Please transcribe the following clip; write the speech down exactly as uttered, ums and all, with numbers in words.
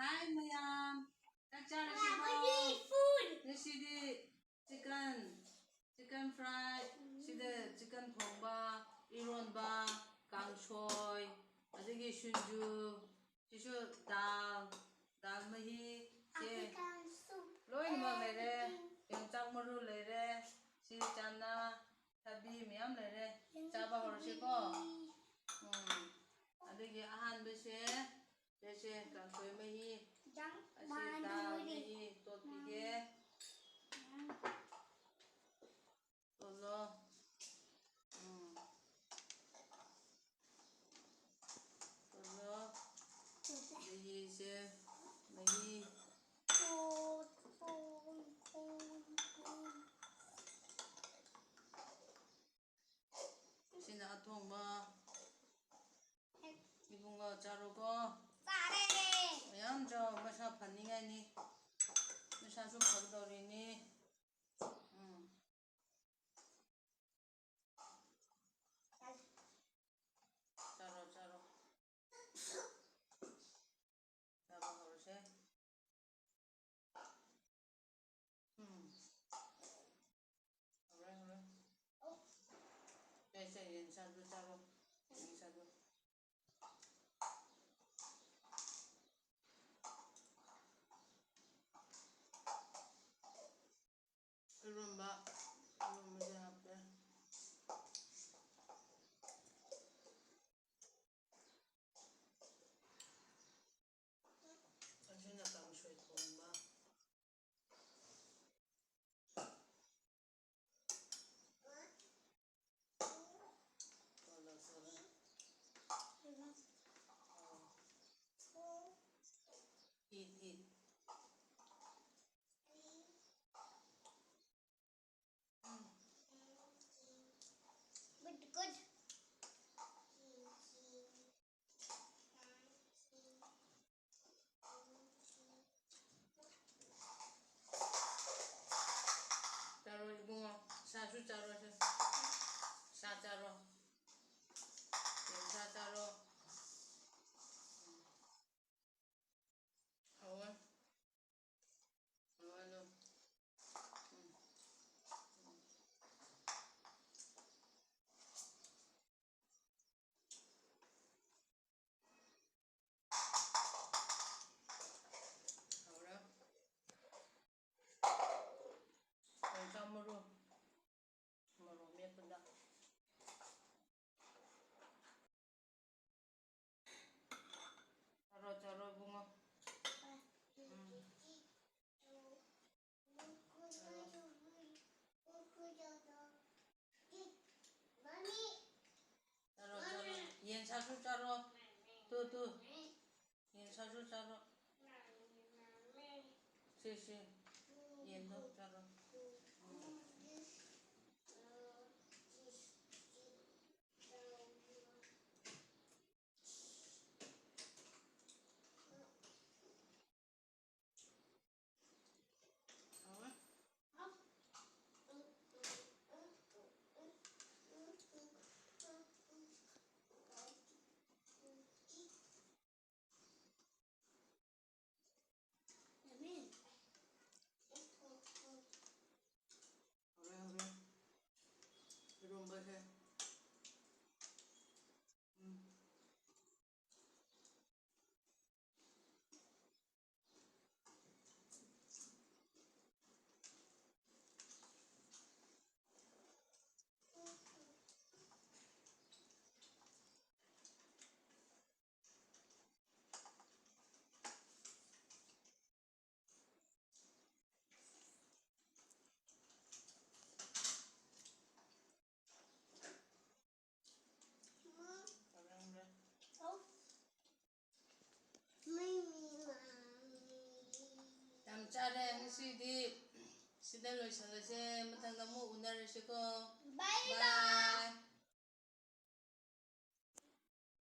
ꯍꯥꯏ ꯃꯌꯥꯝ, ꯆꯥꯛ ꯆꯥꯔꯁꯤꯀꯣ? ꯑꯩꯈꯣꯏꯗꯤ food꯫ ꯉꯁꯤꯗꯤ chicken, chicken fry, ꯁꯤꯗ chicken ꯊꯣꯡꯕ, ꯏꯔꯣꯟꯕ, ꯀꯥꯡꯁꯣꯏ, ꯑꯗꯒꯤ ꯁꯤꯡꯖꯨ, ꯁꯤꯁꯨ ꯗꯥꯜ, ꯗꯥꯜ ꯃꯍꯤ, ꯁꯦ African soup꯫ ꯂꯣꯏꯅꯃꯛ ꯂꯩꯔꯦ꯫ Everything꯫ ꯌꯣꯡꯆꯥꯛ ꯃꯔꯨ ꯂꯩꯔꯦ, ꯁꯤ ꯆꯅꯥ, ꯊꯕꯤ ꯃꯌꯥꯝ ꯂꯩꯔꯦ꯫ ꯌꯣꯡꯆꯥꯛ ꯆꯥꯕ ꯍꯧꯔꯁꯤꯀꯣ꯫ ꯊꯕꯤ꯫ ꯎꯝ꯫ ꯑꯗꯒꯤ ꯑꯍꯥꯟꯕꯁꯦ, ꯁꯦ, ꯁꯦ, ꯀꯥꯡꯁꯣꯏ ꯃꯍꯤ, ꯌꯥꯝ ꯑꯁꯤ ꯗꯥꯜ ꯃꯥꯟꯗꯨꯔꯤ꯫ ꯃꯍꯤ ꯇꯣꯠꯄꯤꯒꯦ꯫ ꯎꯝ꯫ ꯇꯣꯠꯂꯣ꯫ ꯎꯝ꯫ ꯇꯣꯠꯂꯣ꯫ ꯇꯣꯠꯂꯦ꯫ ꯃꯍꯤꯁꯦ, ꯃꯍꯤ꯫ ꯇꯣꯠ, ꯇꯣꯠ, ꯇꯣꯠ, ꯇꯣꯠ꯫ ꯁꯤꯅ ꯑꯊꯣꯡꯕ꯫ ꯏꯕꯨꯡꯉꯣ, ꯆꯥꯔꯣꯀꯣ꯫ ꯆꯥꯔꯦ꯫ ꯃꯌꯥꯝ ꯆꯥꯎ, ꯃꯁꯥ ꯐꯅꯤꯡꯉꯥꯏꯅꯤ꯫ ꯃꯁꯥꯁꯨ ꯐꯒꯗꯧꯔꯤꯅꯤ꯫ ꯎꯝ꯫ ꯆꯥꯔꯣ, ꯆꯥꯔꯣ꯫ ꯆꯥꯕ ꯍꯧꯔꯁꯦ꯫ ꯎꯝ꯫ ꯍꯧꯔꯦ, ꯍꯧꯔꯦ꯫ ꯁꯦ, ꯁꯦ, ꯌꯦꯟꯁꯥꯗꯨ ꯆꯥꯔꯣ꯫ ꯌꯦꯟꯁꯥꯗꯨ꯫ ꯏꯔꯣꯟꯕ, ꯏꯔꯣꯟꯕꯁꯦ ꯍꯥꯞꯄꯦ꯫ ꯑꯁꯤꯅ ꯀꯥꯡꯁꯣꯏ ꯊꯣꯡꯕ꯫ ꯇꯣꯠꯂꯣ, ꯇꯣꯠꯂꯣ꯫ ꯑꯥ꯫ ꯏꯠ, ꯏꯠ꯫ Good, good. ꯆꯥꯔꯣ ꯏꯕꯨꯡꯉꯣ, ꯁꯥꯁꯨ ꯆꯥꯔꯣ, ꯁꯦ꯫ ꯁꯥ ꯆꯥꯔꯣ꯫ ꯌꯦꯟꯁꯥ ꯆꯥꯔꯣ꯫ ꯇꯨ, ꯌꯦꯟ ꯁꯥꯁꯨ ꯆꯥꯔꯣ꯫ ꯁꯦ, ꯁꯦ, ꯌꯦꯟꯗꯣ ꯆꯥꯔꯣ꯫ ꯎꯝ꯫ ꯍꯥꯎꯋꯦ꯫ ꯍꯥꯎꯔꯦ, ꯍꯥꯎꯔꯦ꯫ ꯏꯔꯣꯝꯕꯁꯦ꯫ ꯎꯝ꯫ ꯌꯥꯝ ꯆꯥꯔꯦ ꯉꯁꯤꯗꯤ꯫ ꯁꯤꯗ ꯂꯣꯏꯁꯜꯂꯁꯦ꯫ ꯃꯊꯪꯗ ꯑꯃꯨꯛ ꯎꯅꯔꯁꯤꯀꯣ꯫ Bye bye꯫ Bye꯫